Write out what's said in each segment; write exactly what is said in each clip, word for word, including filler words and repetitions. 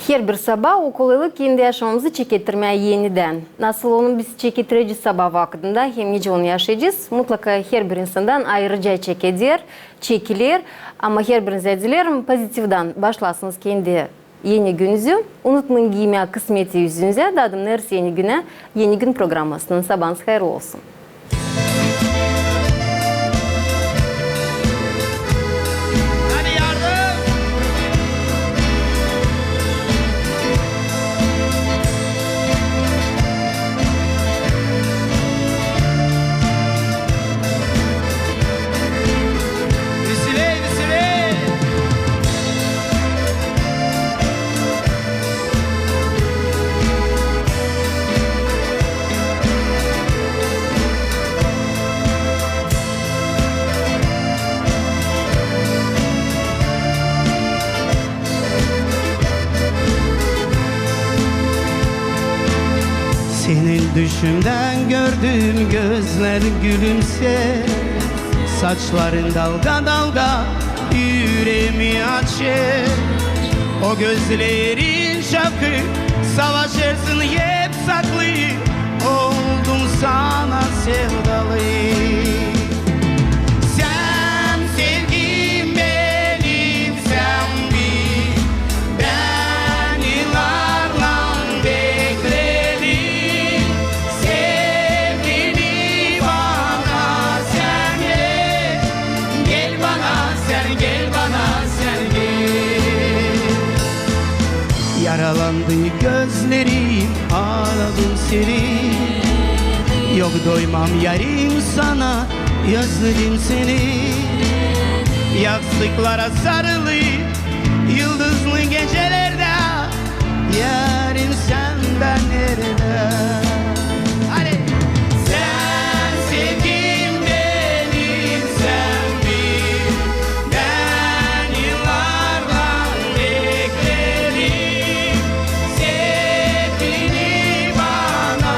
Herbir sabaa o kolaylık kendi yaşamamızı çekettirmää enidän. Nasıl onu biz çekettirecez sabaa vakıdında hem nicä onu yaşayacez, mutlaka herbir insandan ayırıca çekeder, çekiler. Ama herbirinizdän dilerim, pozitivdän başlasınız kendi eni gününüzü. Unutmayın giymää kısmeti üzünüzä. Dadınêrız eni günä, Eni gün programasının. Sabaanız hayırlı olsun. Senin düşümdän gördüm, gözlär gülümser, saçların dalga-dalga üreemi açêr. O gözlerin şafkı savaşêrsın hep saklı, oldum sana sevdalı. Sän sevgim benim, sän bir, bän yıllarlan bekledim sevgini bana sän ver. Gel bana sän, gel bana sän gel. Yaralandı gözlerim, aaradım seni. Yok doymam yarim sana, özledim seni. Yastıklara sarılı yıldızlı gecelerdä yarim sän dä neredä? Hadi! Sän sevgim benim, sän bir, bän yıllarlan bekledim sevgini bana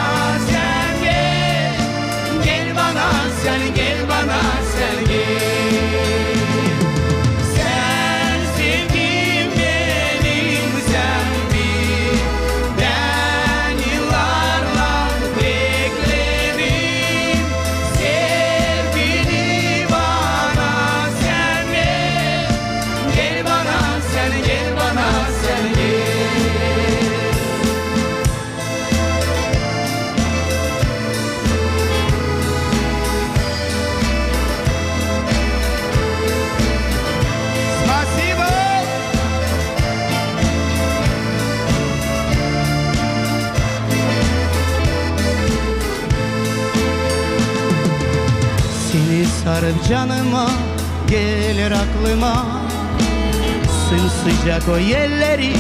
sän ver. Gel bana sän, gel bana sän gel. Sän sevgim benim, sän bir, bän yıllarlan bekledim sevgini bana sän ver. Gel bana sän, gel bana sän gel. Спасибо! Seni sarıp canıma geler aklıma sımsıcak o elleri,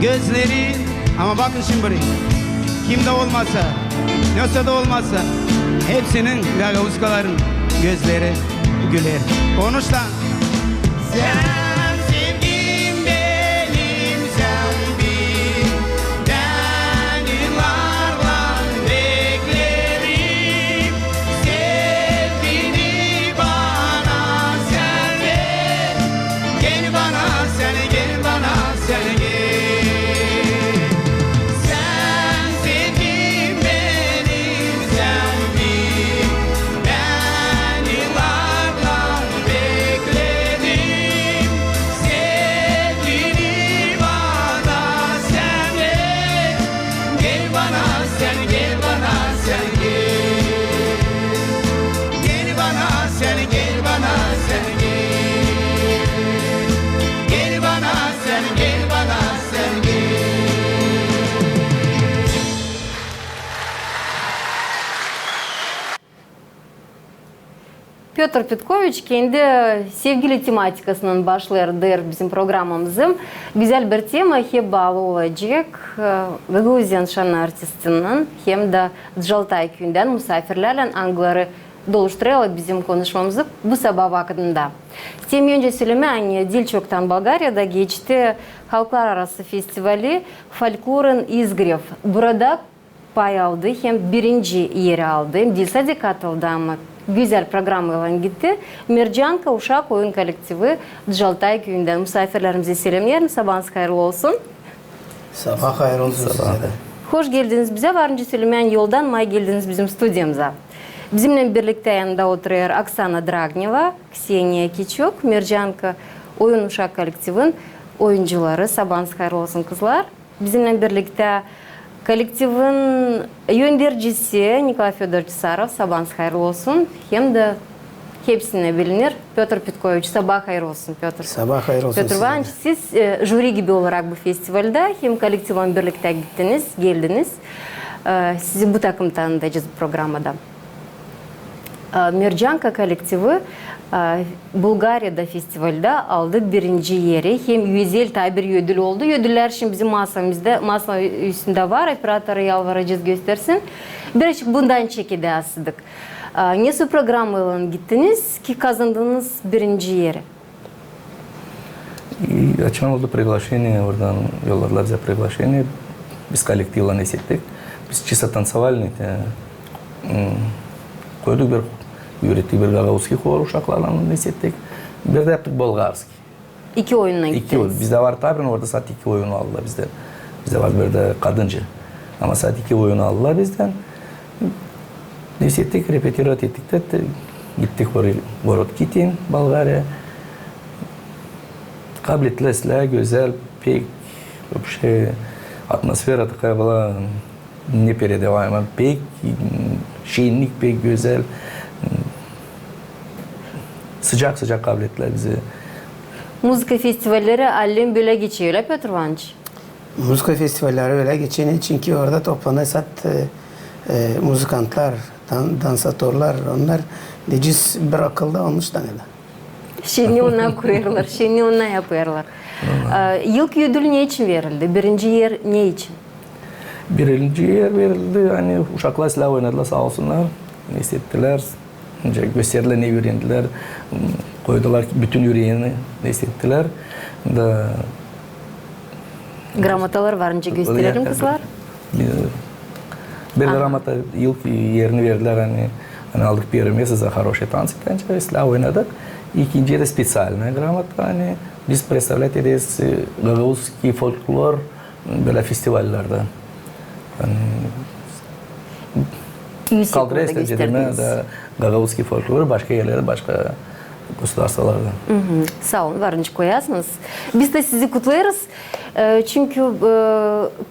gözleri. Ama bakın şindi burayı. Kim dä olmasa, ne olsa da olmasa, hepsinin gagauskaların gözleri güler. Konuş lan. Sän sevgim benim, sän bir, bän yıllarlan beklerim sevgini bana sän ver. Gel bana sän, gel bana sän gel. Sän sevgim benim, sän bir, bän yıllarlan bekledim sevgini bana sän ver. Gel bana sän, gel bana sän gel. Gel bana sän, gel bana sän gel. Gel bana sän, gel bana sän gel. Pötr Petkoviç kendi sevgili tematikasınnan başlêêr bizim programamızı. Gözäl bir tema, hep baalı olacek, e, Gagauziyanın şannı artistinnän hem dä Djaltay küüyündän musaafirlerlän, angıları doluşturêrlar bizim konuşmamızı bu sabaa vakıdında. İsteerim öncä sölemää, ani diil çoktan Bolgariyada geçti halklararası festivali folklorun İzgiriv. Burada pay aldı hem birinci eri aldı. Hem diil sade katıldı, ama gözäl programaylan gitti. Mercanka uşak oyun kollektivi Djaltay küüyündän. Musaafirlerimizi selämneerim. Sabaanız hayırlı olsun. Sabaa hayır olsun sizä dä. Hoş geldiniz bizä. Var nicä sölemää, yoldan may geldiniz bizim studiyamıza. Bizimnän birliktä yanında oturêr Oksana Dragneva, Kseniya Kiçuk, Mercanka oyun uşak kollektivin oyuncuları. Sabaanız hayırlı olsun, kızlar. Bizimnän birliktä kollektivin öndercisi Nikolay Födoroviç Sarov, sabaanız hayırlı olsun. Hem dä hepsinä bilinir Pötr Petkoviç. Sabaa hayır olsun, Pötr. Sabaa hayır olsun sizä dä. Pötr İvanoviç, siz, e, jüri gibi olarak bu festivalda hem kollektivlan birliktä gittiniz, geldiniz. E, sizi bu takım tanıdacez bu programada. E, Mercanka kollektivi, e, Bulgariyada festivalda aldı birinci eri. Hem özel taa bir ödül oldu. Ödüllär şindi bizim masamızda, masa üstündä var. Operatora yalvaracez göstersin. Birazcık bundan çekidä asıldık. E, nesoy programaylan gittiniz ki kazandınız birinci eri? E, açan oldu приглашение, oradan yolladılar bizä приглашение. Biz kollektivlan nesettik. Biz čisto танцевальный, e, m, koyduk bir, üürettik bir gagauzskiy hor, uşaklarlan nesettik. Bir dä yaptık болгарский. İki oyunnan gittiniz. İki oyun. Bizdä var taburen, orada sade iki oyun aldılar bizdän. Bizdä var bir dä kadıncı. Ama sade iki oyun aldılar bizdän. Nesettik, repetirovat ettik dä, te-, gittik oraya, город Китин, Bulgariya. Kablettilär islää, gözäl, pek, вообще, атмосфера такая была, непередаваемо, pek, м, şennik, pek gözäl, м, sıcak-sıcak kablettilär bizi. Muzıka festivalleri allim bölä geçer, ölä, Pötr İvanoviç? Muzıka festivalleri ölä geçer, çünkü orada toplanêr sade, e, e, muzıkantlar, dan-, dansatorlar, onnar deyecez bir akılda olmuş tanıda. Şenni onnar kurêrlar, şenni onnar yapêrlar. E, ilk ödül ne için verildi? Birinci er ne için? Birinci er verildi, ani uşaklar islää oynadılar, saa olsunnar, nesettilär. Nicä gösterdilär, ne üürendilär, koydular bütün üreeni, nesettilär. Da gramotalar var, nicä gösterelim, kızlar. Bir, bir gramota ilk erini verdilär, ani, ani aldık первое место за хорошие танцы, bence, islää oynadık. İkinci er dä специальная грамота, ani biz представлять ederiz, e, gagauzskiy folklor, bölä festivallerdä. Ani, kaldırêr, gösterdiniz, da gagauzskiy folkloru başka erlerdä, başka государствоlarda. Saa olun, var nicä koyasınız. Biz dä sizi kutlêêrız. E, çünkü, e,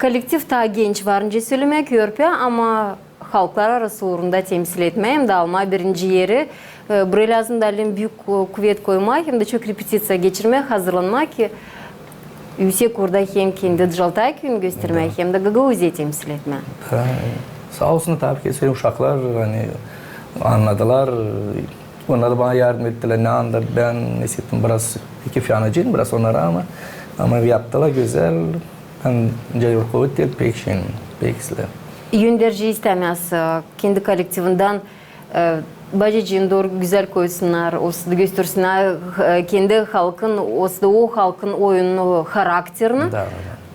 kollektiv taa genç, var nicä sölemää, körpä, ama halklararası uurunda temsil etmää hem dä almaa birinci eri. E, burayı lääzım da allim büük ku-, kuvet koymaa hem dä çok repetiţiya geçirmää, hazırlanmaa ki üüsek uurda hem kendi Djaltay küüyünü göstermää, hem dä Gagauziya temsil etmää. Da, saa olsun, tabii ki, uşaklar, ani, annadılar, onnar da bana yardım ettilär, ne anda bän nesettim biraz, iki fiyana cin biraz onnara, ama, ama yaptılar gözäl. Bän nicä rukovoditelj pek şen, pek islää. Önderci istämää, e, kendi kollektivindän, e, bacacıını dooru gözäl koysunnar, o sırada göstersinnär, e, kendi halkın, o sırada o halkın oyununu, harakterini. Da, da,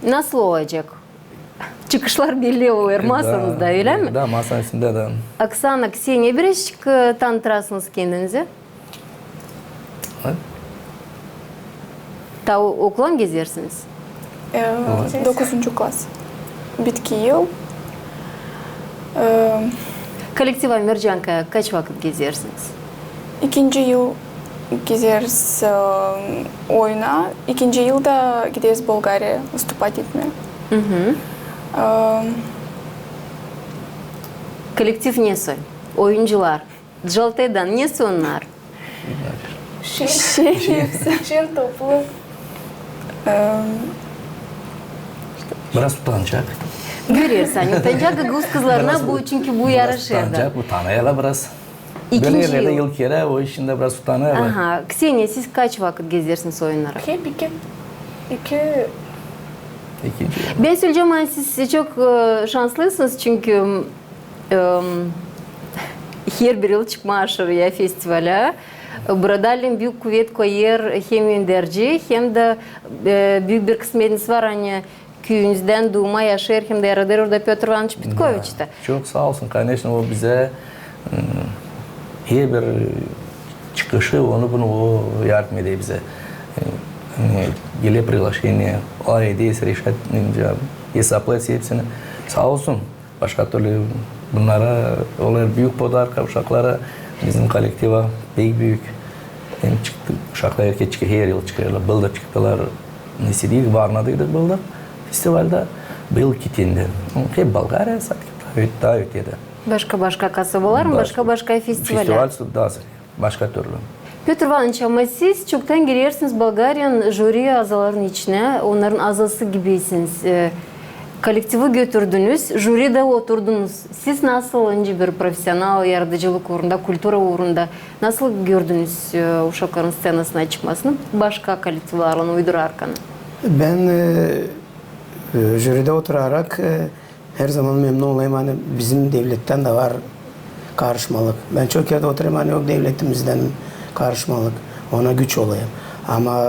da. Nasıl olacek? Çıkışlar belli olêr masanızda, ölä mi? Da, masanın üstündä, da. Oksana, Kseniya, birazcık, e, tanıtırasınız kendinizi? Taa o-, okula mı gezersiniz? E, dokuzuncu klas. Bitki yıl. E, kollektiva Mercanka kaç vakıt gezersiniz? İkinci yıl gezeriz, e, oyuna. İkinci yıl da gideriz Bulgariya выступать etmää. E, kollektiv nesoy? Oyuncular. Djaltaydan nesoy onnar? Şen, şen hepsi. Şen, toplu. Em, biraz utancak. Görersin, ani utancak, gagauz kızlarına bu, çünkü bu yaraşêr da. Biraz utancak, utanêrlar biraz. İkinci yıl. Bölä erlerdä ilk kerä, o işindä biraz utanêrlar. Aha, Kseniya, siz kaç vakıt gezersiniz oyunlara? Hep iki, iki. İkinci yıl. Bän söleyecäm, ani siz çok, e, şanslısınız, çünkü Em, herbir yıl çıkmaa aşırıya festivalä. Burada allim büük kuvet koyêr hem önderci, hem dä, e, büük bir kısmetiniz var, ani küüyünüzdän duuma yaşêêr hem dä yaradêr orada Pötr İvanıç Petkoviç ta. Çok saa olsun, koneçno, o bizä, m, herbir çıkışı, onu bunu o yardım eder bizä. E, e, geler приглашение, o ederiz, решать, e, hesaplêêrız hepsini. Saa olsun. Başka türlü bunnara olêr büük podarka uşaklara, bizim kolektiva pek büük. Hem çıktı, uşaklar erkek çıkêr, her yıl çıkêrlar. Bıldır çıktılar, ne dedik, Varnadaydık bıldır festivalda, bu yıl Kitinda. Hep Bolgariya, taa ötedä. Başka-başka kasabalar mı, başka-başka festivaller? Festival da başka türlü. Pötr İvanıç, ama siz çoktan girersiniz Bolgariyanın jüri azalarının içinä, onnarın azası gibisiniz. E, kolektivi götürdünüz, jüridä oturdunuz. Siz nasıl nicä bir profesional, yaradıcılık uurunda, kultura uurunda nasıl gördünüz, e, uşakların sţenasına çıkmasını başka kolektivlarlan uydurarkan? Bän, e, e, jüridä oturarak, e, her zaman memnun olêrım, ani bizim devlettän dä var karışmalık. Bän çok erdä oturêrım, ani yok devletimizdän karışmalık, ona güç olêr. Ama,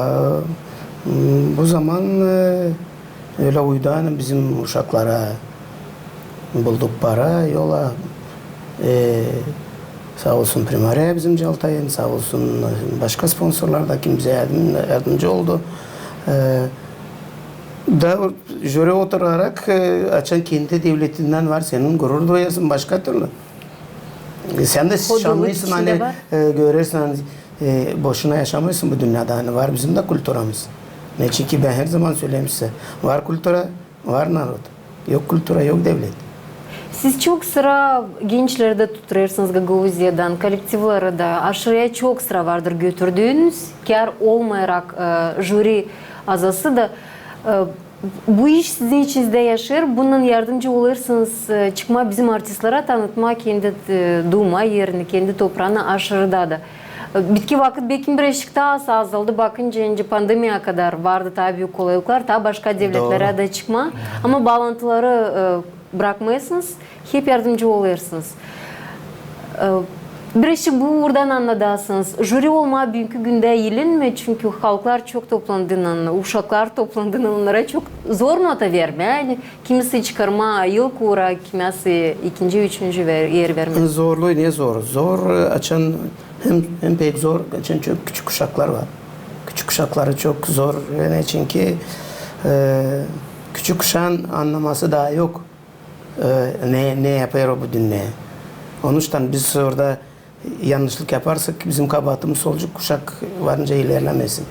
m, bu zaman, e, ölä uydu, ani bizim uşaklara bulduk para yola. E, saa olsun Primariya bizim Çaltayın, saa olsun, e, başka sponsorlar da, kim bizä yardım-, yardımcı oldu. E, da jüri oturarak, e, açan kendi devletindän var, senin gurur duyêrsın başka türlü. E, sän dä şanlıysın, ani, e, görersin, ani, e, boşuna yaşamêêrsın bu dünnedä, ani var bizim dä kulturamız. Neçin ki bän her zaman söleerim sizä, var kultura, var narod. Yok kultura, yok devlet. Siz çok sıra gençleri dä tutêrsınız Gagauziyadan, kolektivleri dä, aşırıya çok sıra vardır götürdüünüz, kär olmayarak, e, jüri azası da, e, bu iş sizin içinizdä yaşêêr, bunnan yardımcı olêrsınız, e, çıkmaa bizim artistlerä, tanıtmaa kendi, e, duuma erini, kendi topranı aşırıda da. E, bitki vakıt bekim birazçık taa az azaldı, bakınca, nicä pandemiya kadar vardı taa büük kolaylıklar, taa başka devletlerä dä çıkmaa. Ama baalantıları, e, brakmêêrsınız, hep yardımcı olêrsınız. E, birazçık bu uurdan annadasınız. Jüri olmaa büünkü gündä ilinmää, çünkü halklar çok toplandıynan, uşaklar toplandıynan, onnara çok zor nota vermää. Ani kimisi çıkarmaa ilk uura, kimäsi ikinci, üçüncü ver-, er vermää. Zorlu, ne zor? Zor, e, açan hem, hem pek zor, açan çok küçük uşaklar var. Küçük uşakları çok zor, neçin ki, e, küçük uşaan annaması taa yok. E, ne, ne yapêr o bu dünneyä. Onuştan biz orada yannışlık yaparsak, bizim kabaatımız olacek, uşak varınca ilerlemesin.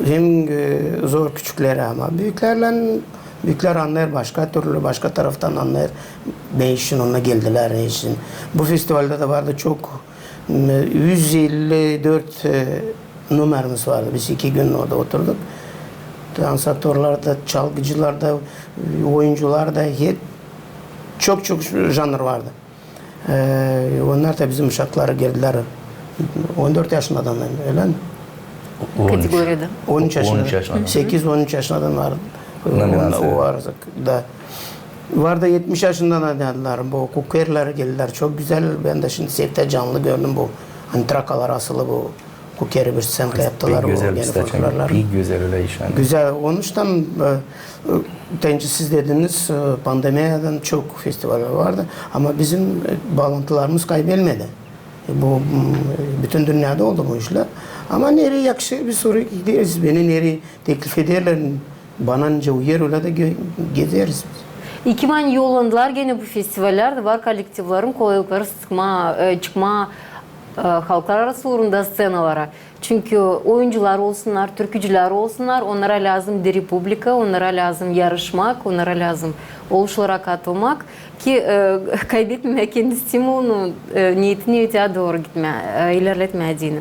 Hem, e, zor küçüklerä, ama büüklärlän, büüklär annêêr başka türlü, başka taraftan annêêr, ne için onnar geldilär, ne için. Bu festivaldä dä vardı çok, m, üz elli dört, e, numeramız vardı. Biz iki gün orada oturduk. Dansatorlar da, çalgıcılar da, oyuncular da, hep çok-çok janr vardı. E, onnar da bizim uşakları geldilär on dört yaşındadan, ölä mi? On üç. Kategoriyada. On üç yaşındadan. On üç yaşındadan. Sekiz on üç yaşındadan var. Nominaţiya. O var da. Var da etmiş yaşından oynadılar. Bu kukerlär geldilär. Çok gözäl. Bän dä şindi seftä canlı gördüm bu. Ani trakalar asılı bu. Kukeri bir scenka yaptılar. Pek gözäl bir scenka. Pek gözäl ölä iş, ani. Gözäl. Onuştan, e, e, te nicä siz dediniz, e, pandemiyadan çok festivaller vardı. Ama bizim, e, baalantılarımız kaybelmedi. E, bu, m, bütün dünnedä oldu bu işlär. Ama nereyi yakışır, biz orayı gideriz. Beni nereyi teklif ederlär, bana nicä uyar, ölä dä ge-, gezeriz biz. Kim ani yollandılar genä bu festivallerdä, var kolektivlerin kolaylıkları çıkmaa, e, çıkmaa, e, halklararası uurunda sţenalara. Çünkü oyuncular olsunnar, türkücülär olsunnar, onnara lääzım bir publika, onnara lääzım yarışmak, onnara lääzım oluşlara katılmak. Ki, e, kaybetmemää kendi stimulunu, e, niyetini öteyä dooru gitmää, e, ilerletmää deyni.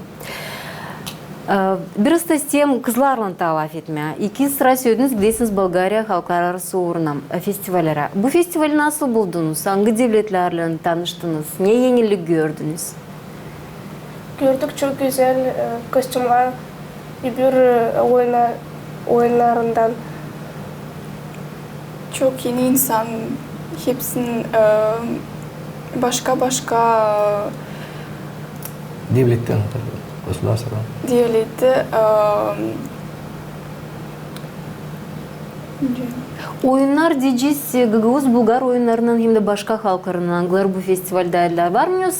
E, biraz da isteerim kızlarlan taa lafetmää. İki sıra sölediniz, gidärsiniz Bolgariya halklararası uuruna, e, festivallerä. Bu festivali nasıl buldunuz? Angı devletlärlän tanıştınız? Ne enillik gördünüz? Gördük çok gözäl, e, kostümlär, öbür, e, oyuna-, oyunnarından. Çok eni insan, hepsinin, e, başka-başka devlettän, государстводан. Devletti, e, Oyunnar deyecez, gagauz, bulgar oyunnarınnan hem dä başka halklarınnan, angıları bu festivaldädilär. Var mı,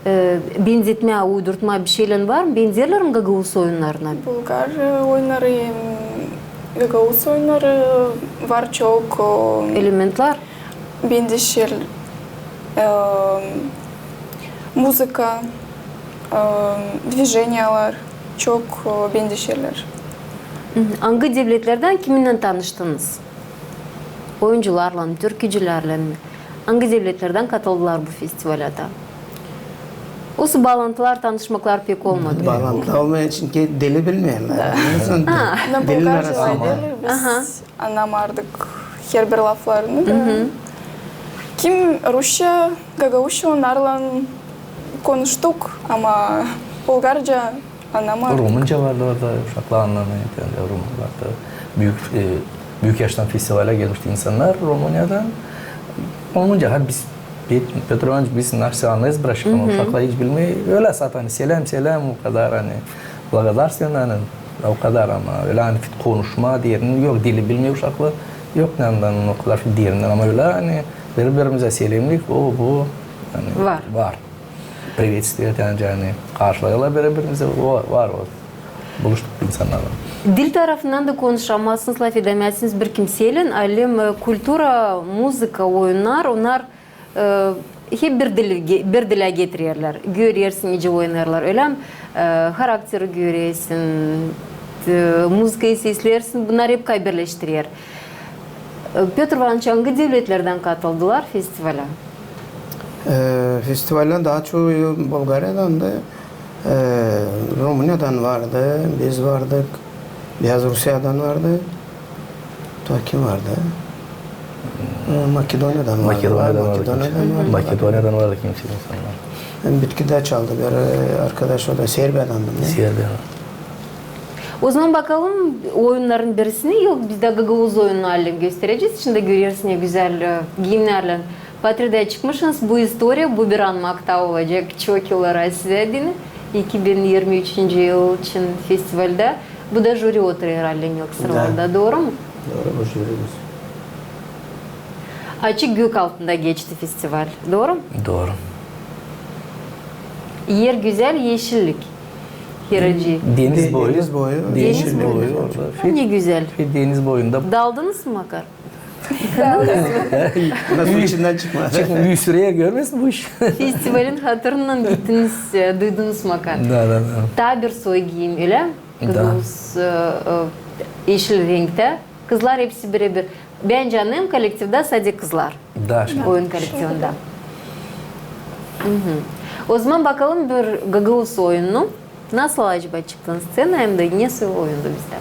e, benzetmä, uydurtma bir şeylär var mı? Benzerlär mi gagauz oyunnarına? Bulgar, e, oyunnarı hem gagauz oyunnarı var çok, e, elementlär. Benzeşer, e, muzıka, e, dvijeniyalar çok, e, benzeşerlär. Angı devletlerdän kiminnän tanıştınız? Oyuncularlan mı, türkücülärlän mi? Angı devletlerdän katıldılar bu festivalä dä? Osa baalantılar, tanışmaklar pek olmadı. Baalantılar olmêêr, çünkü dil bilmeerlär. Ondan sonra dil arası. Biz annamardık herbir laflarını da. Kim rusça, gagauzça, onnarlan konuştuk, ama bulgarca annamardık. Rumunca vardı orada, uşaklar annamêêr, yani, rumunlar da. Büük, e, büük yaştan festivalä gelmişti insannar Rumuniyadan. Rumunca, ha, biz, Pet-, Petr İvanıç, biz nasıl annêêrız, bıraşık, ama uşaklar hiç bilmeer. Ölä zaten, selâm, selâm, o kadar, ani, благодарствие, ani, o kadar, ama ölä, ani, konuşma derindän yok, dili bilmeer uşaklar. Yok, ani, o kadar derindän, ama ölä, ani, biri-birimizä selemlik, o, bu, ani, var. Var. Приветствие, ani, ani, karşılêêrlar biri-birimizä, o, var o. Buluştuk insannarlan. Dil tarafından da konuşamazsınız, laf edämezsiniz bir kimseylän. Alem, e, kultura, muzıka, oyunnar, onnar, e, hep bir dil, bir dilä getirerlär. Görersin, nicä oynêêrlar, ölä mi? E, harakteri görersin, e, muzıkayı seslersin, bunnar hep kayı birleştirer. E, Pötr İvanıç, angı devletlerdän katıldılar festivalä? E, festivalä taa çoyu Bulgariyadan da, e, Rumuniyadan vardı, biz vardık, biraz Rusiyadan vardı. Taa kim vardı? E, Makedoniyadan vardı. Makedoniyadan vardı kimsey. Makedoniyadan vardı kimsey insannar. Hem bitkidä çaldı bir, e, arkadaş, o da Serbiyadan mı, ne? Serbiyadan. O zaman bakalım oyunnarın birisini, yok, biz dä gagauz oyununu alem gösterecez. Şindi görersin, ne gözäl, e, giimnärlän Patriyada çıkmışsınız. Bu istoriya, bu bir anmakta olacek çok yıllara sizä deyni. İki bin irmi üçüncü yıl için festivaldä. Bu da jüri oturêr alem ilk sıralarda, dooru mu? Dooru, bu jüri biz. Açık gök altında geçti festival, dooru mu? Dooru. Er gözäl, eşillik. Heracı. Deniz boyu. Deniz boyu. Deniz boyu orada. Ha, ne gözäl. Deniz boyunda. Daldınız mı makar? Nasıl içindän çıkmaz? Çıkmaz. Üstünä görmesin bu iş. Festivalin hatırından gittiniz, e, duydunuz makar. Da, da, da. Taa bir soy giim, ölä mi? Da. Kızıl, e, e, eşil renktä. Kızlar hepsi bire-bir. Bän canêêrım, kollektivdä sade kızlar. Da, şindi. Oyun kollektivindä. O zaman bakalım bir gagauz oyununu. Nasıl acaba çıktın sţenaya, hem dä ne soy oyundu bizdä?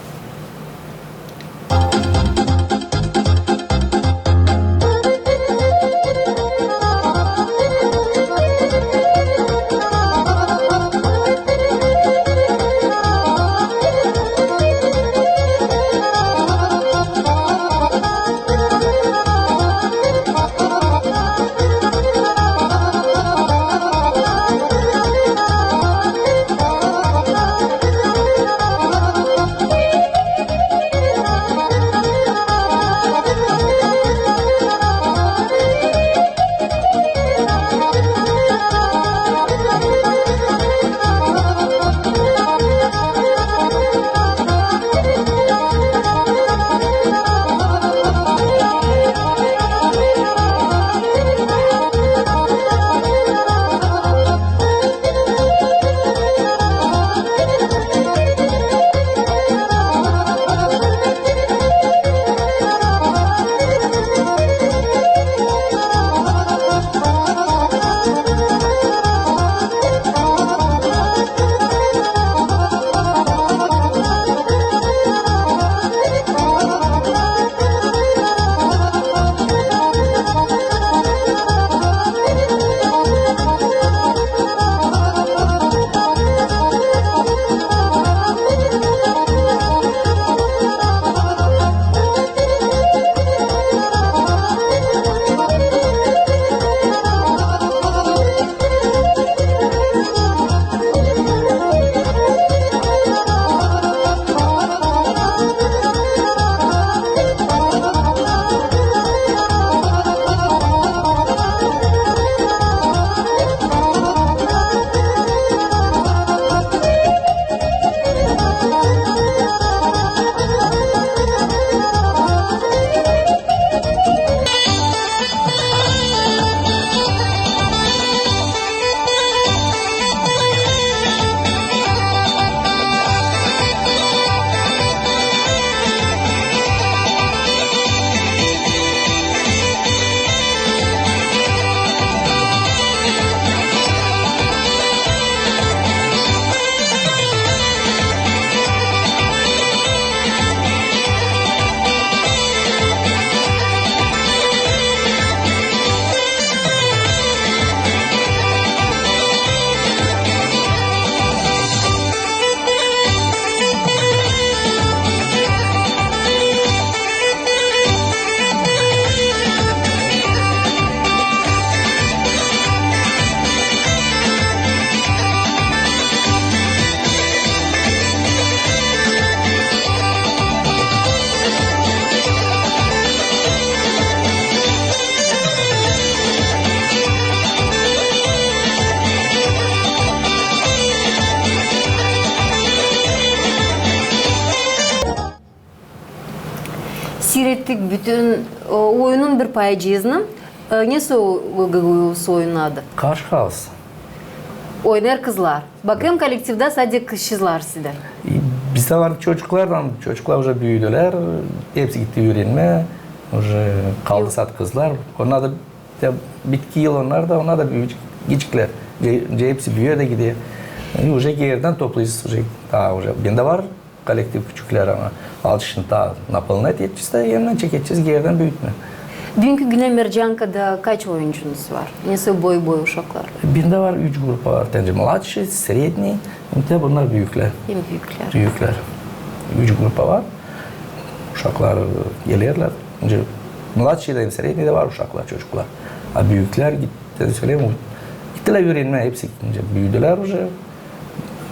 Seyrettik bütün, e, oyunun bir parçasını. E, nesoy o, o, o oyunun adı? Kaş-kaş. Oynar kızlar. Bakêrım, kollektivdä sade kızlar sizdä. E, bizdä var çocuklardan, çocuklar uje büüdülär, hepsi gitti üürenmää, uje kaldı sade kızlar. Onnar da, ya, bitki yıl onnar da, onnar da büüyecek, gideceklär. Ce-, ce-, hepsi büüyer dä gider. E, uje geerdän toplayız, uje, taa uje. Bendä var kollektiv küçüklär, ama alışın taa napollnat etecez, hem dä çekecez geerdän büütmää. Büünkü gündä Mercankada kaç oyuncunuz var? Nesoy boy-boy uşaklar? Bendä var üç grupa var, tence mladşiy, sredniy, hem dä bunnar büüklär. Hem büüklär. Büüklär. Üç grupa var. Uşaklar, e, gelerlär. Tence mladşiydä hem sredniydä var uşaklar, çocuklar. A büüklär gitti, söleerim, gittilär üürenmää, hepsi tence büüdülär uje.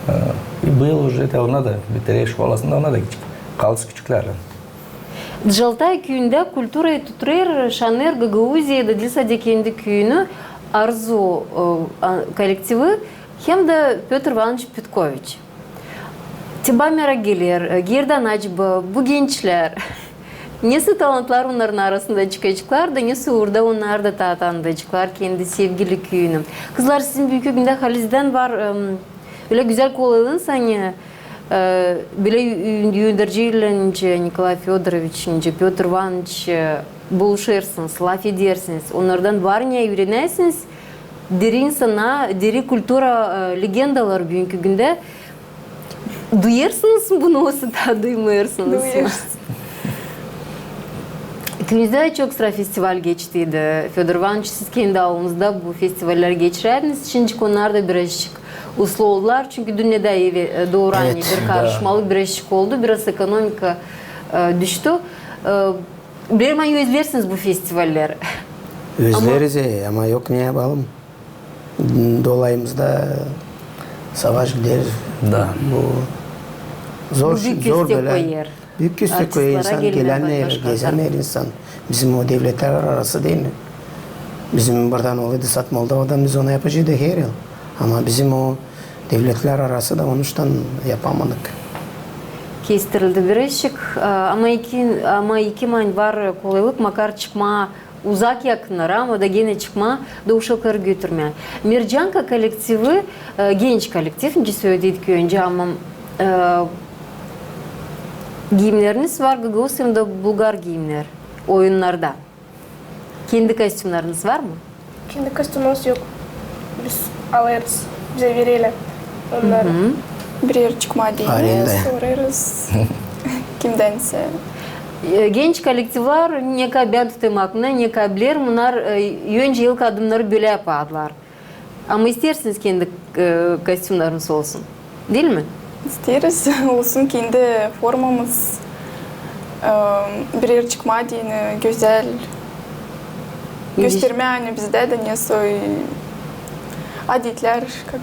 E, i bu yıl uje dä onnar da bitirer şkolasını, onnar da gidecek. Kaldı küçüklärlän. Djaltay küüyündä kulturayı tuturêr, şanêêr Gagauziyayı da diil sade kendi küüyünü, Arzu, e, a, kollektivi, hem dä Pötr İvanıç Pütkoviç. Te bana merak geler, e, geerdän acaba bu gençlär, nesoy talantlar onnarın arasında çıkaceklar da nesoy uurda onnar da ta-, tanıyaceklar kendi sevgili küüyünü. Kızlar, sizin büünkü gündä halizdän var, em, ölä gözäl kolaylıınız, ani, e, bölä ü-, ü-, üündürücilär, nicä Nikolay Födoroviç, nicä Pötr İvanıç, e, buluşêrsınız, lafedersiniz. Onnardan var ne üürenärsiniz. Diri insana, diri kultura, e, legendalar büünkü gündä. Duyêrsınız mı bunu, osa taa duymêêrsınız mı? Duyêrsınız. Küüyünüzdä çok sıra festival geçtiydi. Födor İvanıç, siz kendi alınızda bu festivallär geçirärdiniz. Şindi onnar da birazcık uslu oldular. Çünkü dünnedä evi, e, dooru ani bir karışmalık, birazcık oldu. Biraz ekonomika, e, düştü. E, Bilerim, ani özleersiniz bu festivalleri. Özleeriz, e, ama yok ne yapalım. Dolayımızda savaş gider. Da. Bu zor, zor bölä. Büük küstü koyêr. İnsan gelämeer, gezemeer insan. Bizim o devletlär arası diil mi? Bizim buradan olaydı sade Moldovada, biz onu yapaceydık her yıl. Ama bizim o devletlär arası da onuştan yapamadık. Kestirildi birazcık, e, ama iki, ama iki man var kolaylık, makar çıkmaa uzak yakınlara, ama da genä çıkmaa da uşakları götürmää. Mercanka kollektivi, e, genç kollektiv, nicä söledik öncä, ama, e, giimneriniz var gagauz hem dä bulgar giimneri oyunnarda. Kendi kostümnarınız var mı? Kendi kostümumuz yok. Biz alêrız, bizä vererlär. Onnar birer çıkmaa deyni sorêrız kimdänsä. E, genç kollektivlär, ne kadar bän tutêrım aklımda, ne kadar bilerim, onnar, e, öncä ilk adımnarı bölä yapardılar. Ama isteersiniz kendi, e, kostümnarınız olsun. Diil mi? İsteeriz, olsun kendi formamız, e, birer çıkmaa deyni gözäl göstermää, ani bizdä dä nesoy adetlär, как,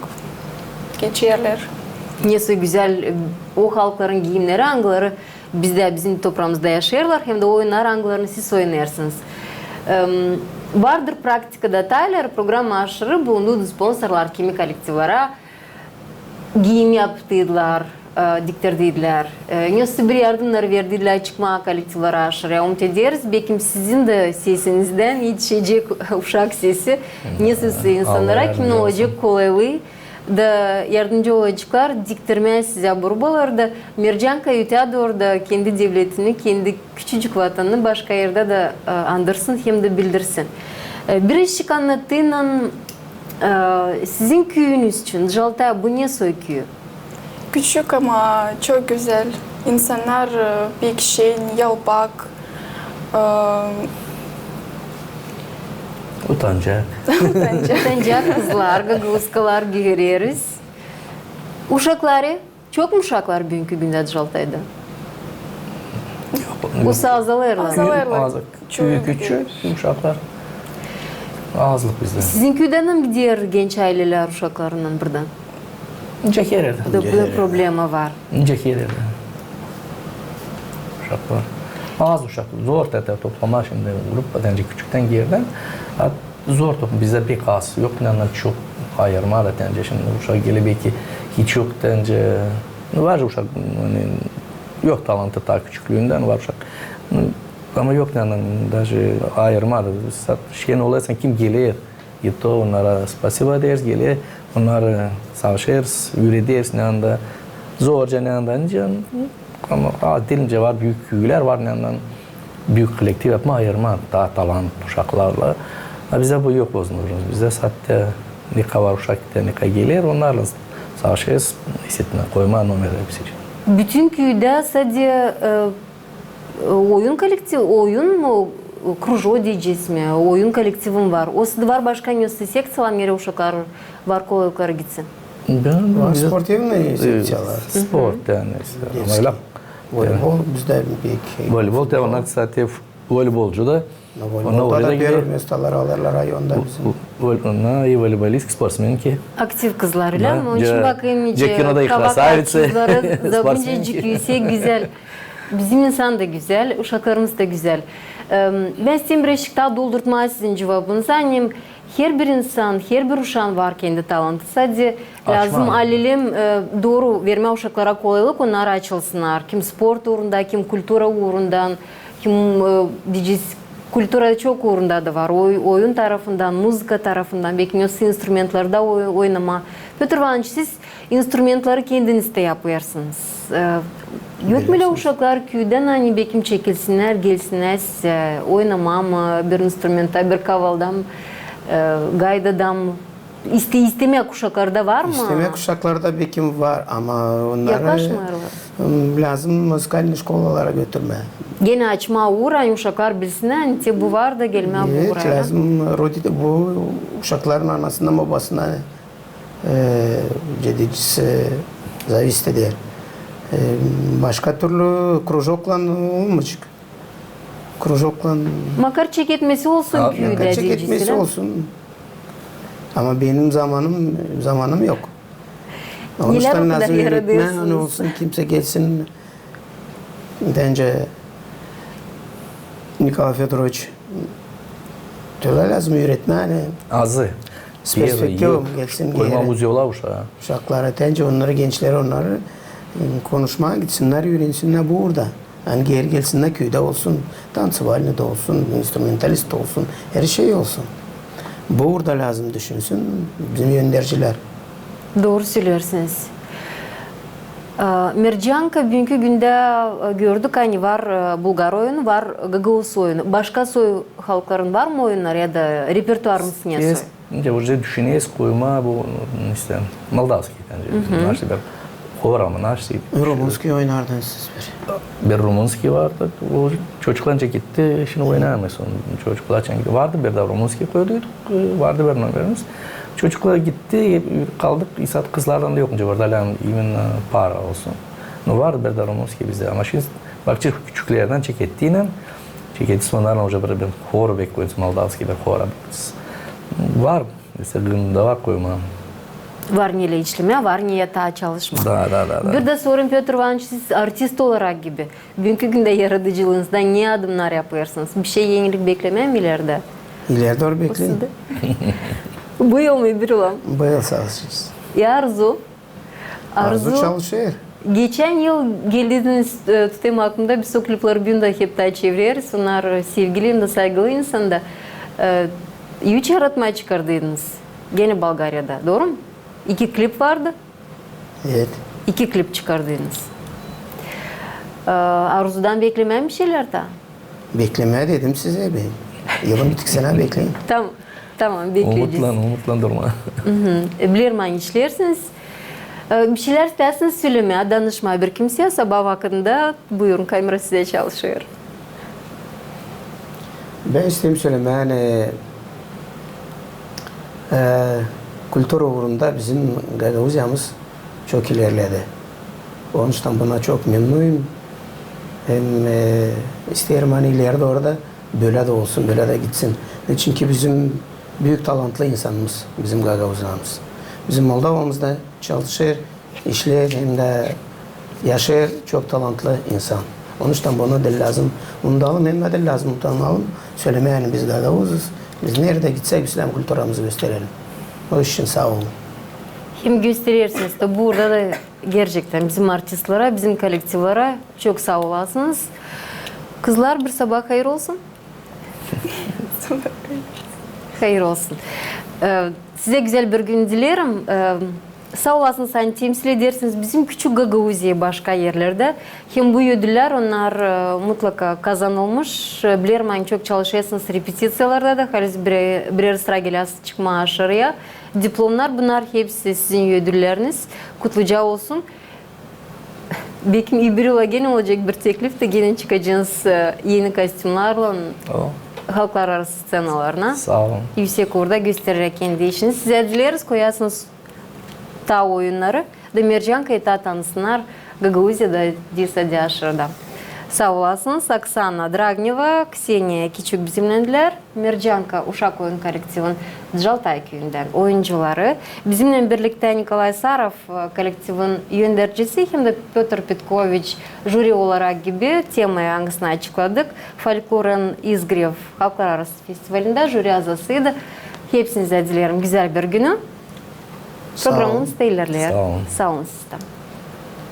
geçerlär. Nesoy gözäl, e, o halkların giimneri, angıları bizdä, bizim topraamızda yaşêêrlar, hem dä oyunnar, angılarını siz oynêêrsınız. Em, vardır praktikada taylar, programa aşırı bulundunuz sponsorlar kimi kollektivlärä, giim yaptıydılär, e, diktirdidilär. E, nesoy bir yardımnar verdidilär çıkmaa kollektivlärä aşırı. Umut ederiz, bekim sizin dä sesinizdän etişecek uşak sesi. Nesoy insannara, kimin olacek kolaylıı da yardımcı olaceklar diktirmää sizä burbaları da, Mercanka ötää dooru da kendi devletini, kendi küçücük vatanını başka erdä dä, e, andırsın hem dä bildirsin. E, birazcık annadın, e, sizin küüyünüz için, Djaltay, bu nesoy küüy? Küçük, ama çok gözäl. İnsannar, e, pek şen, yalpak, e, utancak. Utancak. Utancak kızlar, gagauzkalar göreriz. Uşakları? Çok mu uşaklar büünkü gündä Djaltayda? Yok. Osa azalêrlar? Azalêrlar. Azlık. Küüyü küçük, uşaklar azlık bizdä. Sizin küüdän mi gider genç aylelär uşaklarınnan buradan? Nicä hererdä. Da bu problema var. Nicä hererdä. Uşaklar. Az uşak. Zor tää toplamaa şindi grupa, bendä küçüktän geerdän. Zor top-, bizdä pek az. Yok, ne, ne çok ayırmaa da, bendä şindi uşak geler beki hiç yok, bendä, nu, var uşak, ani, yok talantı taa küçüklüündän, var uşak. Nu, Ama yok, yani, даже ayırmadık. Biz sat-, şen olêrsa, kim geler, i to onnara spasiba deeriz, geler, onnarı savaşêrız, üürederiz, ne anda zorca, ne anda nicä. Ama az diilince var, büük küüler var, ne anda büük kollektiv yapma ayırma, taa talant uşaklarla. A bizdä bu yok, bozulmêêrız. Bizdä sade ne kadar uşak, ne kadar geler, onnarlan savaşêrız, isetmää, koymaa nomer hepsi için. Bütün küüdä sade, e, e, oyun kollektiv, oyun mu, krujok deyecez mi, oyun kollektivin var? Osa da var başka nesä sekţiyalar, neredä uşaklar var kolaylıkları gitsin? Var sportivnıy sekţiyalar. Sport, yani, mesela. Voleybol bizdä pek. Voleybol, te onnar, kıstati, voleybolcu da. Voleybolda da первый местоları alêrlar rayonda bizim. Onnar i voleybolistki, sportsmenki. Aktiv kızlar, ölä mi? Onun için bakayım, nicä kinoda i krasavitsa, sportsmenki. Zabınca nicä üüsek gözäl. Bizim insan da gözäl, uşaklarımız da gözäl. Em, bän isteerim birazçık taa doldurtmaa sizin cuvabınızı. Ani herbir insan, herbir uşaan var kendi talantı. Sade lääzım alelem, e, dooru vermää uşaklara kolaylık, onnar açılsınnar. Kim sport uurunda, kim kultura uurundan, kim, e, deyecez, kultura çok uurunda da var. Oy-, oyun tarafından, muzıka tarafından, beki nesä instrumentlerdä oy-, oynamaa. Pötr İvanıç, siz instrumentleri kendiniz dä yapêrsınız. E, yok mu ölä uşaklar küüdän, ani bekim çekilsinnär, gelsinnär sizä oynamaa mı, bir instrumentä, bir kavalda mı, e, gaydadan mı? İste-, istemäk uşaklarda var mı? İstemäk uşaklarda bekim var, ama onnarı, m, lääzım muzikalnıy şkolalara götürmää. Genä açmaa uur, ani uşaklar bilsinnär, ani te bu var da gelmää bu uura. Evet, lääzım rodi-, bu uşakların anasından, bobasından, e, nicä deyecez, zavisit eder. E, başka türlü krujoklan olmayacek. Krujoklan. Makar çeketmesi olsun küüdä, makar çeketmesi olsun. Ama benim zamanım, zamanım yok. Onun için lääzım üüretmää, ani olsun, kimsä gelsin. Bence Nikolay Födoroviç, tölä lääzım üüretmää, ani azı. Perspektiva gelsin geeri. Koymaa uzağa uşağı. Uşakları, bence onnarı, gençleri, onnarı, m, konuşmaa gitsinnär, üürensinnär bu uurda. Ani geeri gelsinnär, küüdä olsun, tanţivalnıy da olsun, instrumentalist da olsun, her şey olsun. Bu uurda lääzım düşünsün bizim öndercilär. Dooru söleersiniz. E, Mercanka, büünkü gündä, e, gördük, ani var, e, bulgar oyunu, var gagauz oyunu. Başka soy halkların var mı oyunnar ya da repertuarınız ne soy? Nicä, uje düşüneriz koymaa bu, işte, moldavskiy, bence, naştı bir hora mı, naştı. Rumunskiy oynardınız siz bir. Bir rumunskiy vardı. O çocuklarınca gitti, şindi oynamêêrız onu. Çocuklarınca gitti. Vardı bir dä rumunskiy koyduyduk, vardı bir nomerimiz. Çocuklar gitti, kaldık, isaat kızlardan da yok, nicä, orada lääzım imen para olsun. Nu, vardı bir dä rumunskiy bizdä, ama şindi bakacez küçüklerdän çekettiynän, çekettiz onnarlan uje bir, bir hor bekleeriz, moldavskiy bir hor. Var, mesela, gınnımda var koymaa. Var neylä işlemää, var neylä taa çalışmaa. Da, da, da, da. Bir dä sorayım, Pötr İvanıç, siz artist olarak gibi, büünkü gündä yaradıcılıınızda ne adımnar yapêrsınız? Bir şey enilik beklemää mi ilerdä? İleri dooru bekleerim. Bu yıl mı, bir yıl? Bu yıl çalışêrız. Ya arzu? Arzu çalışêr. Geçän yıl geldiydiniz, e, tutêrım aklımda, biz o klipleri büün dä hep taa çevireriz. Onnar sevgili hem dä saygılı insan da. E, üç yaratmaa çıkardıydınız. Genä Bulgariyada, dooru mu? İki klip vardı. Evet. İki klip çıkardıydınız. E, Arzudan beklemää mi bir şeylär taa? Beklemää dedim sizä, bän. Yılın bitkisindä bekleerim. Tamam, tamam, bekleyecez. Umutlan, umutlandırma. E, bilerim, ani işleersiniz. E, bir şeylär isteersiniz sölemää, danışmaa bir kimseyä sabaa vakıdında, buyurun, kamera sizä çalışêr. Bän isteerim sölemää, ani, e, kultura uurunda bizim Gagauziyamız çok ilerledi. Onun için buna çok memnunum. Hem, e, isteerim, ani ileri dooru da bölä dä olsun, bölä dä gitsin. Çünkü bizim büük talantlı insanımız, bizim gagauzlarımız. Bizim Moldovamızda çalışêr, işleer hem dä yaşêêr çok talantlı insan. Onun için bunu diil lääzım unudalım, hem dä diil lääzım utanalım. Sölemää, ani biz gagauzuz, biz neredä gitsäk, biz kulturamızı gösterelim. O iş için saa olun. Hem gösterersiniz dä burada da. Gerçektän bizim artistlara, bizim kollektivlara çok saa olasınız. Kızlar, bir sabaa hayır olsun. Hayır olsun. E, sizä gözäl bir gün dileerim. E, saa olasınız, ani temsil edersiniz bizim küçük Gagauziyayı başka erlerdä. Hem bu ödüller, onnar, e, mutlaka kazanılmış. E, bilerim, ani çok çalışêrsınız repetiţiyalarda da, halizdän birär, birär sıra geläsiniz çıkmaa aşırıya. Diplomnar, bunnar hepsi sizin ödülleriniz. Kutluca olsun. Bekim, öbür yıla genä olacek bir teklif tä, genä çıkacınız, e, eni kostümnarlan halklararası sţenalarına. Saa olun. Üüsek uurda göstereräk kendi işinizi. Sizä dileeriz, koyasınız taa oyunnarı da Mercankayı taa tanısınnar Gagauziyada, diil sade aşırıda. Saa olasınız. Oksana Dragneva, Kseniya Kiçük bizimnändilär. Mercanka uşak oyun kollektivin Djaltay küüyündän oyuncuları. Bizimnän birliktä Nikolay Sarov, e, kollektivin öndercisi, hem dä Pötr Petkoviç jüri olarak gibi temayı, angısını açıkladık, folklorun İzgrev halklararası festivalında jüri azasıydı. Hepsinizä dileerim gözäl bir günü. Programamız da ilerleer. Saa olun. Saa olun sizä dä.